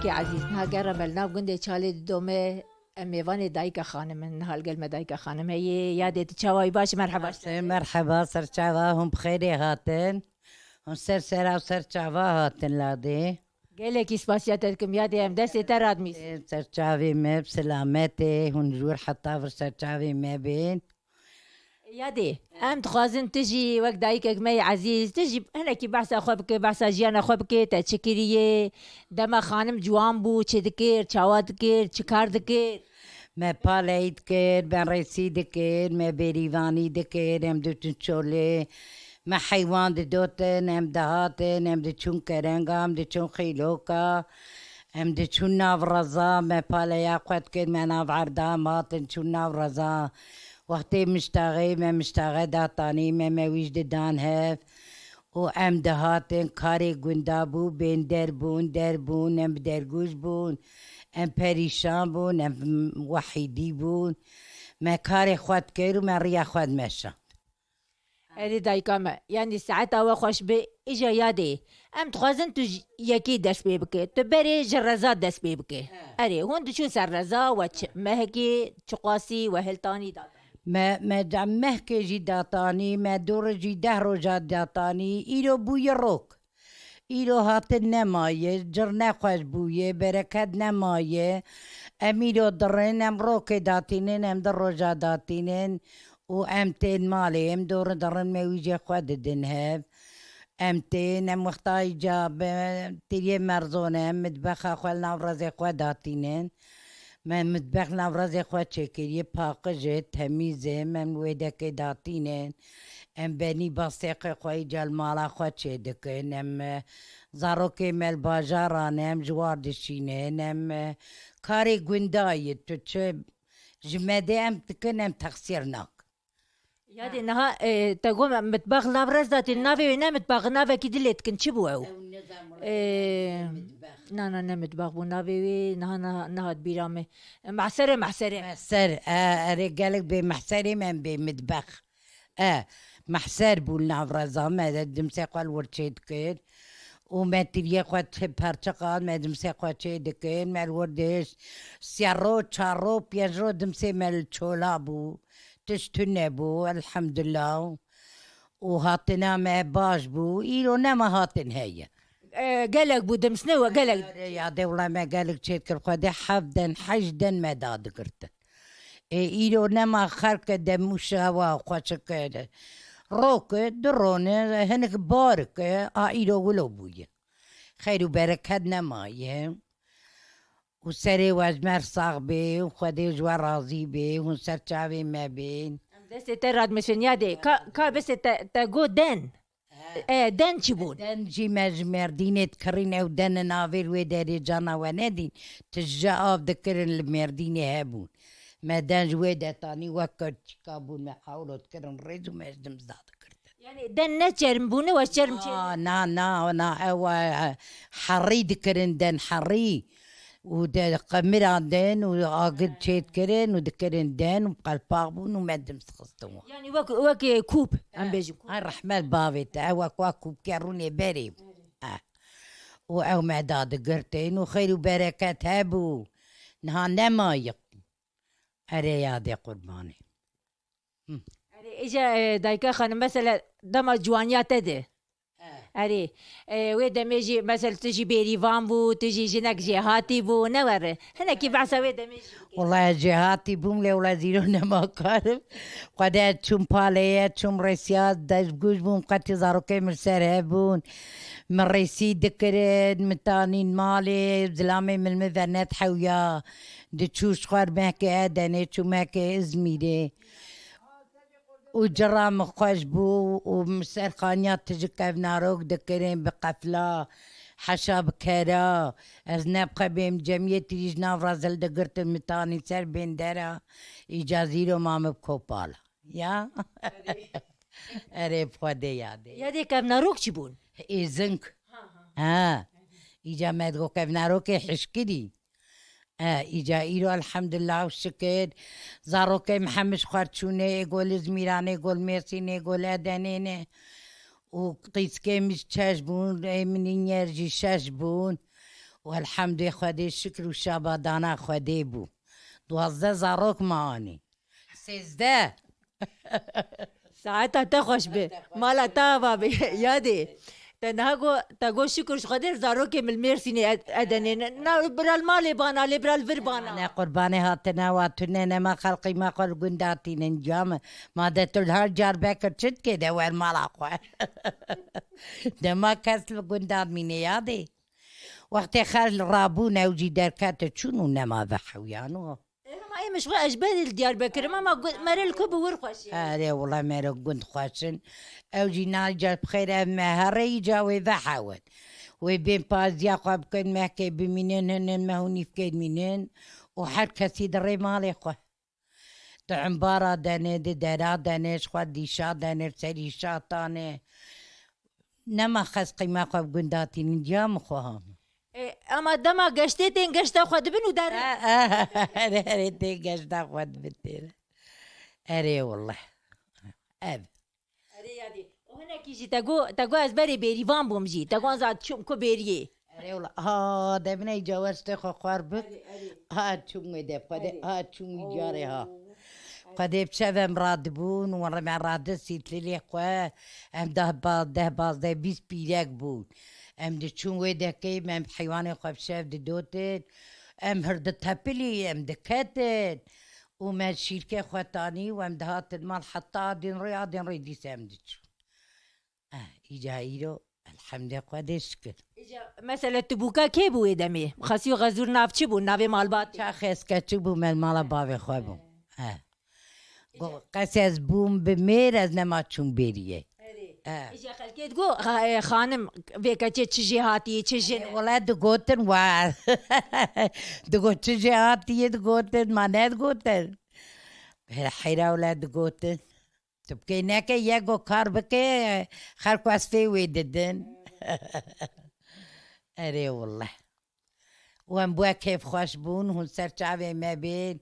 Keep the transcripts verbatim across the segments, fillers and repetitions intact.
Kê ezîz, niha gere me li nav gundê Çalê Didome, em mêvanê Dayika Xanim in. Niha li gel me Dayika Xanim heye. Yadê tu çawa yî, baş, merheba. Merheba, serçava, hûn bi xêrê hatin. Hûn ser sera û ser çava hatin ladê. Gelekî spasiya te dikim, yadê em destê te radmîs. Ê, serçavê me bi selametê, hûn ji wir heta vir serçavê me bên. Yadê, em dixwazin tu jî wek dayikek me yê ezîz, tu jî hinekî behsa xwe bike, behsa jiyana xwe bike, te çi kiriye, dema xanim ciwan bû, çi dikir, çawa dikir, çi kar dikir? Me paleyî dikir, me rêsî dikir, me bêrîvanî dikir, em diçûn çolê, me heywan didotin, em dihatin, em diçûn kerenga, em diçûn xîloka, em diçûn nav reza, me paleya xwe dikir, me nav erda, em hatin çûn nav reza. Wextê miştaxê, me miştaxe datanî, me me wî ji didan hev. Û em dihatin, karê gunda bû, bên der bûn, der bûn, em bi dergûş bûn, em perîşan bûn, em wehîdî bûn. Me karê xwe dikir û me riya xwe dimeşand. Erê dayika me, yanî saeta we xweş be, îja yadê. Em dixwazin tu ji yekê dest pê bike, tu berê ji reza dest pê bike. He. Erê, hûn diçûn ser reza, we çi mehekê, çiqasî, we hiltanî datan? Me, me ca mehkê jî datanî, me dû roj jî deh roja datanî, îro bûye rok. Îro hatin nemaye, cir nexweş bûye, bereket nemaye. Em îro dirin, em rokê datînin, em di roja datînin û em tên malê, em dû ri dirin, me wî jê xwe didin hev. Em tên, em wexta îca bi tiriyê merzon em, mitbexa xwe li nav rezê xwe datînin. Me mitbex nav rezê xwe çêkiriye, paqij e, temîz e, em wê dekê datînin. Em benî basêqê xwe îca li mala xwe çêdikin. Em, e, zarokê me li bajaran e, em ji war dişînin. Em, e, karê gunda ye, tu çi ji me dê em dikin, em texsîr nakin. Yadê niha, e, te got me mitbax li nav rez datî, navê wê ne mitbax, navekî dilê dikin, çi bû ew? Ew nizam E, mitbax. Na, na, ne mitbax bû navê wê, niha, niha, nehat bîra me. E, mehsere, mehsere. Mehser, e, erê gelek bê mehserê me bê mitbax. E, mehser bû li nav reza me, de dimsê xwe li wir çê dikir. Û me tiriyê xwe çi perçiqan, me dimsê xwe çê dikir, me li wir dişt. Sê ro, çar ro, pênc ro dimsê me li çola bû. Tişt tune bû, elhamdulillah. Û hatina me baş bû. Îro nema hatin heye. E, gelek bû dimsne we, gelek. Erê yadê, wela me gelek çêkir, Xwedê heft den, heşt den me dadigirtin. Ê, îro nema xelke dem û şewa xweşik e. Rok e, du ron e, hinek barik e, a îro wilo bûye. Xeyr û bereket nemaye. Û serê we ji me re sax bê û Xwedê ji we razî bê, hûn ser çavê me bên. Em destê te radmeşin yadê. Ka, ka bistê te, te got den. E, den çi bûn? Den jî me ji Mêrdînê dikirîn, ew den in avêr wê derê cana we nedîn. Tije av dikirin li Mêrdînê hebûn. Me den ji wê detanî wek çîka bûn, me hewlo dikirin rêz û me ji dimizda dikirtin. Yani den ne çerm bûne, we çerm çê? Na, na, na, na, ew, e, herî dikirin den herî. Û de qemirandin û agir çêdikirin û dikirin den û qelpaq bûn û me dims dixistin wan. Yani wek, wek, e, kûp, em bêjin, kûp. Ay rehmet bavê te, ew wek wa kûpke rûnê berê bû. Eh. Û ew me dadigirtin û xeyr û bereket hebû. Niha nemaye. Erê yadê qurbanê. Hı. Erê, îja, e, dayika xanim, mesela dema ciwaniya te de. Eh. Erê, e, wê demê jî, mesela tu jî bêrîvan bû, tu jî jinek jêhatî bû, ne were. Hinekî behsa wê demê jî bike. Wela ez jêhatî bûm, lê wela zîro nema karim. Xwedê ez çûm paleye, çûm rêsiya, destgûş bûm, qetî zarokê min li ser hev bûn. Min rêsî dikirin, min tanîn malê, zilamê min min ve nedihewya. Diçû ji xwe mehkê Edenê, çû mehkê Îzmîrê. Û cira min xweş bû û min ser xaniya tijik kevnarok dikirin bi qefla, heşa bi kera. Ez ne bi xwe bêm cemiyetî jî ji nav re zil digirtin, min tanî ser bêndera, îca zîro ma min bi kopala. Ya? Erê bi Xwedê yadê. Yadê kevnarok çi bûn? Êzing. Ha, ha. Ha. Îca me digo kevnarokê hişkirî. E, îca îro elhamdulillah û şikir, zarokê min hemî ji xwe çûne, ê gol Îzmîran, ê gol Mêrsîn, ê gol Edenê ne. Û qîzkê min jî şeş bûn, ê min nînyer jî şeş bûn. Welhamdê Xwedê şikir û şabadana Xwedê bû. Duwazdeh zarok me anî. Sêzdeh. Saeta te xweş be. Mala te ava be. Yadê. Te niha got, te got şikir ji Xwedê zarokê min li Mêrsînê ed-, edenê. Ne, ne bira li malê bana, lê bira li vir bana. Ne qurbanê hatine wa tune nema xelqî me xwe li gund hatînin camê. Ma de tu li her car bekir çi dikê de wer mala xwe. Dema kes li gund amîne yadê. Wextê xelk rabûn ew jî derkete çûn û nema vehewiyano. Ê, hema ê min ji xwe ez ji berê li Diyarbekir im, ama gu-, mere li ku bi wir xweş e. Erê wele mere gund xweş in. Ew jî naca bi xêr ev me herê îca wê vehewin. Wê bên paziya xwe bikin, mehkê bimînin, hinin me hûn nîvkê dimînin û her kesî di rê malê xwe. Di embara denê, di dera denê, ji xwe dîşa denê, serî şatane. Nema xes qîma xwe bi gund hatînin, ciya min xwe ha. E, ama dema geştê tên geşta xwe dibin û derin. E, e, erê, erê, tên geşta xwe dibin têre. Erê, wele. Ev. Erê yadî. Û hinekî jî te got, te got ez berê bêrîvan bûm jî. Te got za çûm ku bêriyê. Erê wela. Ha, de biney cewestê xwe xwar bik. Erê, erê. Ha, çûm wê de, xwe de, Erê. Ha, çûm wî carê ha. Oo. Xwedê bi çev em radibûn, wan re me radist sîtlilê xwe, em deh, ba-, deh, bazdeh, bîst pîrek bûn. Em diçûn wê dekê, me bi heywanê xwe bi çev didotin. Em hir ditepilî, em diketin. Û me şîrkê xwe tanî û em dihatin mal heta adên rê, adên rê dîsa em diçûn. Eh, îca îro, elhemdê Xwedê şikir. Îca, mesela, tu bûka kê bû wê demê? Xesî û Xezûr nav çi bû? Navê malbatê? Çaxê ez keçik bûm, ez mala bavê xwe bûm. Eh. Go, qes ez bûm bi mêr, ez nema çûm bêriyê. Erê. Eh. Îca xelkê digo, xa-, e, xanim, vê keçê çi jê hatiye, çi jin e? Wele digotin, wa. Digo, çi jê hatiye digotin, ma nedigotin. Heyra wele digotin. Tu bikê neke, yek go kar bike, xelk wesfê wê didin. Erê wele. Û em bi we kêfxweş bûn, hûn ser çavê me bên,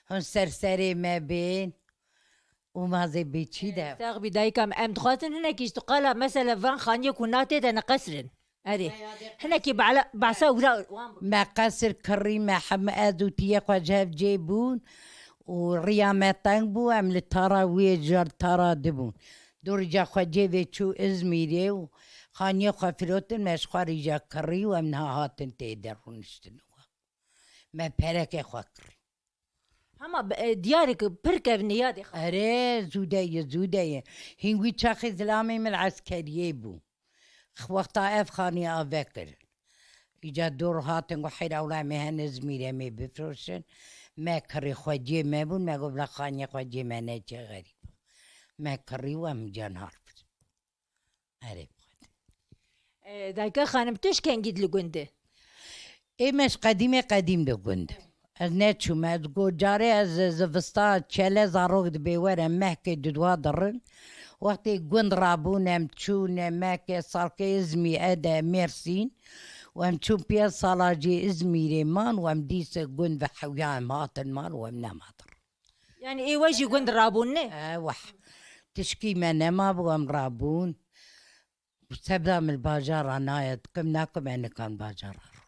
hûn ser serê me bên. Û mazê bê çî de. Sax bî dayika min, em dixwazin hinekî ji tu qala mesela van xaniyê ku natê de neqesirin. Erê. Hinekî bala-, behsa wira wan bû. Me qesir kirî, me hem ez û tiyê xwe ji hev cê bûn û riya me teng bû, em li tara wê jar tara dibûn. Dorî ca xwe cê vê çû Izmîrê û xaniyê xwe firotin, me ji xwe rîca kirî û em niha hatin tê de rûniştin. Me perekê xwe kirî. Hema bi, e, diyar e ku pir kevnî yadê xwe. Erê, zûde ye, zûde ye. Hîn wî çaxê zilamê min eskeriyê bû. Wexta ev xanî ave kirin. Îca dor hatin ku heyra wela em ê hen Izmîrê em ê bifroşin. Me kirî xweciyê me bûn, me got bila xaniyê xweciyê me neçe xerîb. Me kirî û em îca niha bûn. Erê bixwedin. E, dayika xanim, tu ji kengî li gund e? Ê me ji qedîmê qedîm li gund. Ez neçûm, ez got carê ez zivistan çele zarok dibê were mehkê dudwa dirin. Wextê gund rabûn em çûne mehkê salkê Izmî ede Mêrsîn. Û em çûn pênc sala jê Izmîrê man û em dîse gund ve hewya em hatin mal û em nema dirin. Yani ê we jî gund rabûn ne? E, weh. Tişkî me nemabû, em rabûn. Sebra min li bajara nayê, dikim nakim, em nikan bajara rûn.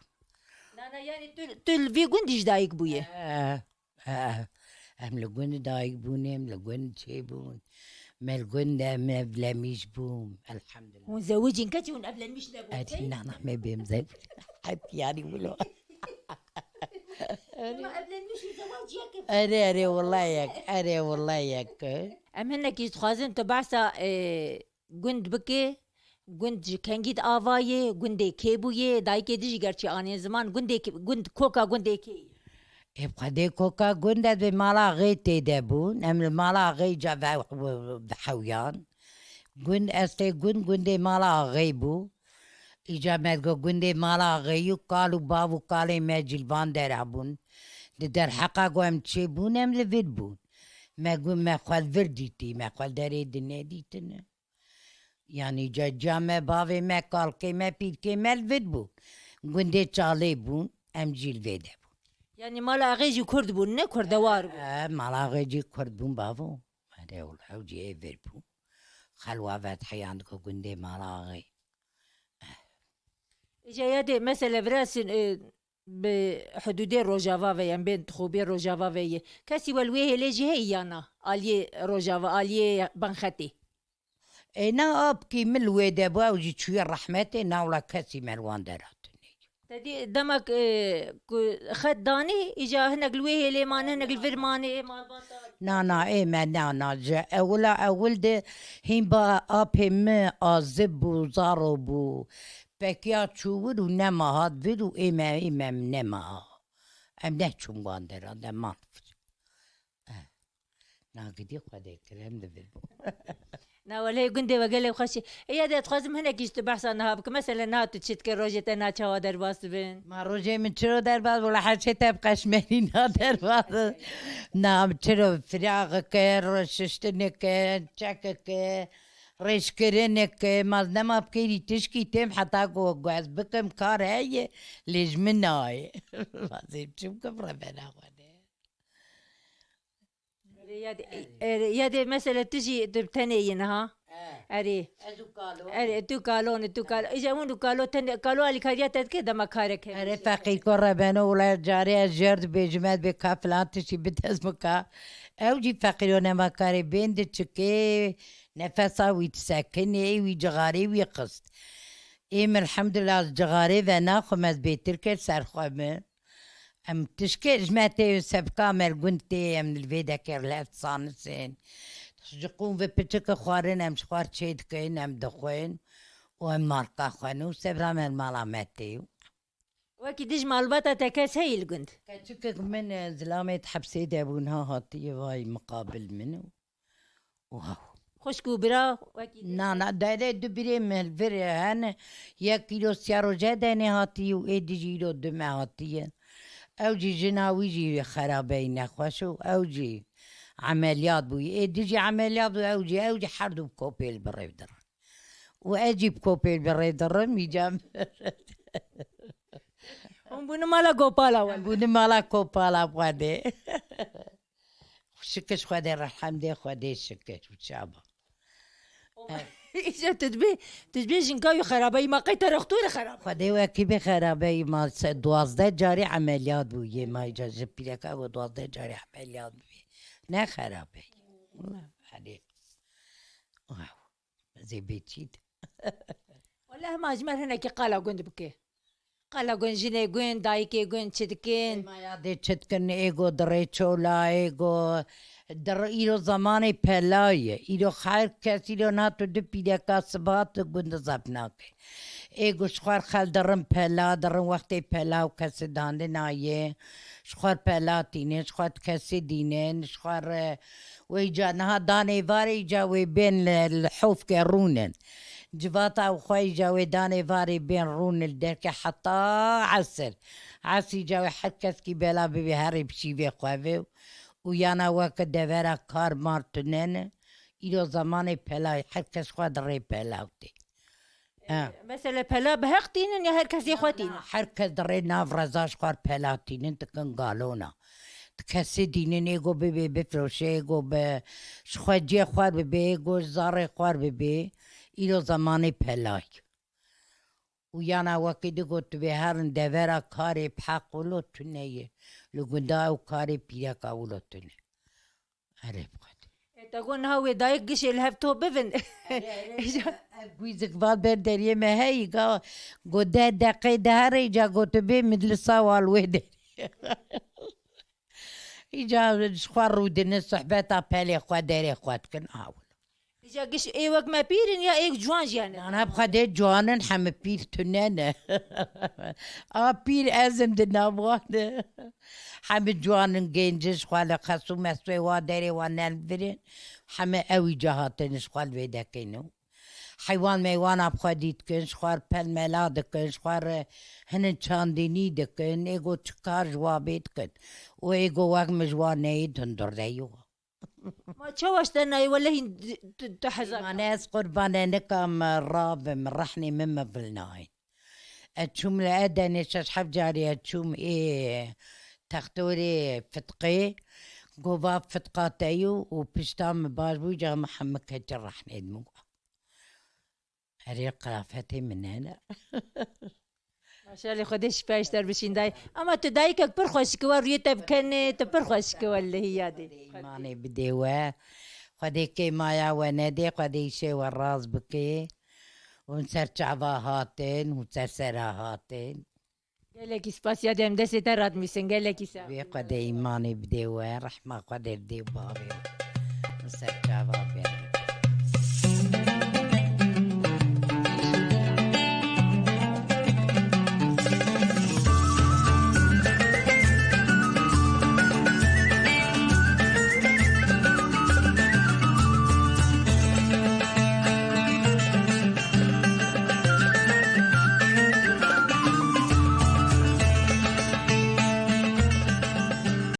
Na, na, yani tu, tu li vî gundî ji dayik bûye? E, e, em li gund dayik bûn, em li gund çêbûn. Me li gund em evlenmiş bûn, elhamdulillah. Hûn zewicîn keçî hûn evlenmiş nebûn? Erî, na, na, me bêm zewicîn. Hep yani wilo. Ama evlenmiş û zewac yek e. Erê, erê, wela yek. Erê, wela yek. Em hinekî dixwazin tu behsa, e, gund bike. Gund ji kengî di ava ye, gundê kê bûye, dayikê di jî gerçî anê ziman, gundê kê, gund, koka gundê kê ye? Ê, bi xwedê koka gund ez bi mala axê tê de bûn. Em li mala axê ca ve, ve, ve hewiyan. Gund, eslê gund, gundê mala axê bû. Îca me digot gundê mala axeyî û kal û bav û kalê me cî li van dera bûn. Di derheqa ku em çêbûn, em li vir bûn. Me got me xwe li vir dîtî, me xwe li derê dinê dîtine. Yanî ca, ca me, bavê me, kalkê me, pîrkê me li vir bûn. Gundê çalê bûn, em jî li vê de bûn. Yanî mala axê jî kurd bûn, ne kurdewar bûn? E, mala axê jî kurd bûn, bavo. Erê wela ew jî ê vir bûn. Xelwa vediheyan digo gundê mala axê. Îca ya dê mesele virasin, e, bi hudûdê Rojava ve, yan bên xobê Rojava ve ye. Kesî wel wê hêlê jî heye ya na? Aliyê Rojava, aliyê Benxetê. Ê, na apkî min li wê de bû, ew jî çûye rehmetê, na wila kesî me li wan dera tune. Te dî demek, e, ku xet danî, îca hinek li wê hêlê mane, hinek li vir mane, ê malbata. Na, na, ê me, na, na, ji ewila ewil de hîn ba apê min azib bû, zaro bû. Pekiya çû wir û nema hat vir û ê me, ê me nema ha. Em neçûn wan dera, de man vir. Eh. Na gidî Xwedê kirem li vir bû. Na welê gundê we gelê xweş e. Ê ya de dixwazim hinekî ji tu behsa niha bikim. Mesela niha tu çi dikî, rojê te niha çawa derbas dibin? Ma rojê min çiro derbas, wela her şey te bi qeşmerî na derbas. Na çiro firaxike, şiştinike, çekike, rêşkirinike, ma nema bikêrî tişkî têm heta ku, ku ez bikim kar heye, lê ji min nayê. Vazê çi bikim revera xwe de. Erê, ya dê, erê, ya dê, mesela tu jî tu bi tenê yî niha. He. Erê. Ez û kalo. Erê, tu kalon, tu kalo. Îja hûn û kalo tenê, kalo alîkariya te dike dema karek hebe. Erê, feqîr ko rebeno, wela carê ez jêr dibêjim, ez bê ka filan tiştî bidez min ka. Ew jî feqîr o, nema karê bên diçikê, nefesa wî disekinê, wî cixarê wî qist. Ê min elhamdulillah, ez cixarê venaxwim, ez bêtir kir ser xwe min. Em tişkê ji me tê, sevka me li gund tê, em li vê dekê li hev sanisên. Ji qûn ve piçike xwarin em ji xwar çê dikin, em dixwin û em marka xwe nû sevra me li mala me tê. Wekî dij malbata te kes heyî li gund? Keçikek min, e, zilamê di hepsê de bû, niha hatiye vay miqabil min û Wow. Xwişk û bira wekî din. Na, na, dere du birê min vir hene. Yek îro siya roje denê hatî û ê dijî îro du me hatiye. Ew jî jina wî jî xerabeyî nexweş û ew jî emeliyat bûyî. Ê dijî emeliyat bû, ew jî, ew jî her du bi kopêl bi rêv dirin. Û ez jî bi kopêl bi rêv dirim, îca Hûn bûne mala gopala we. Bûne mala kopala Xwedê. Şikir Xwedê, rehemdê Xwedê şikir û çaba. Îşte tu dibê, tu dibê jinka wî xerabeyî, ma qey te rextû re xerab. Xwedê wekî bê xerabeyî, ma se duwazdeh carî emeliyat bû yê ma îca ji pîreka ku duwazdeh carî emeliyat bû. Ne xerabeyî. Wela, hadi. Wow. Zê bê çît. Wele hema ji me re hinekî qala gund bike. Qala gund, jinê gund, dayikê gund, çi dikin? Ê ma ya dê çi dikin, ê go dirê çola, ê go dir-, îro zamanê pela ye. Îro her kes îro na tu du pîreka siba tu gund zef nake. Ê go ji xwar xel dirin pela, dirin wextê pela û kesê dane nayê. Ji xwar pela tînin, ji xwar kesê dînin, ji xwar, e, wê îca niha danê varê îca wê bên li, li hofke rûnin. Civata û xwe îca wê danê varê bên rûnin li derke heta esir. Esrî îca wê her keskî bela bibê herê bi şîvê xwe vê û yana weke devera kar mar tune ne. Îro zamanê pelayê, her kes xwe di rê pela tê. Ha. Mesela pela bi heq tînin ya her kesê xwe tînin? Her kes di rê nav reza ji xwar pela tînin, dikin galona. Di kesê dînin, ê go bibê bifroşe, ê go bi ji xwe cihê xwar bibê, ê go ji zarê xwar bibê. Îro zamanê pelay. Û yana wekî di got bê herin devera karê bi heq wilo tune ye. Li gunda ew karê pîreka wilo tune. Erê bixwedê. E, te got niha wê dayik gişê li hev top bibin. Erê, erê, ev gwîzik vat ber deriyê me heyî, ga got deh deqê dihere, îca got bê min li sawa li wê derê. Îca ji xwe rûdinin, sohbeta pelê xwe, derê xwe dikin, a wilo. Îca giş ê wek me pîr in ya ê ciwan jî hene? Nana, bi Xwedê ciwan in, heme pîr tune ne. A pîr ez im di nav wan de. Heme ciwan in, genc in, ji xwe li xesû mesûyê wa derê wa ne li vir in. Heme ew îca hatin, ji xwe li vê dekê ne. Heywan meywana bi xwe dî dikin, ji xwe re pel mela dikin, ji xwe re hinin çandînî dikin, ê go çi kar ji wa bê dikin. Û ê go wek min ji wa neyê dundurdeyî wa. Ma çawa ji te nayê, welehî tu, tu hezar. Mane ez qurbane nikim rabim, rehnê min min vilnayên. Ez çûm li Edenê şeş heft carî ez çûm ê textorê fitqê, gova fitqa te yû û pişta min baş bû, ca min hemik keçi rehnê min got. Erê qirafetê min hene. Şalê Xwedê şifa ji te re bişîn dayê. Ama tu dayikek pir xweşik e, we rûyê te bi kenê, tu pir xweşik e wellehî yadê. Îmanê bidê we. Xwedê kêmaya we nedê, Xwedê îşê we rast bike. Hûn ser çava hatin, hûn ser sera hatin. Gelekî spas yadê, em destê te radimîsin, gelekî sağ ol. Wê Xwedê îmanê bidê we, rehma Xwedê bidê bavê. Hûn ser çava bêne.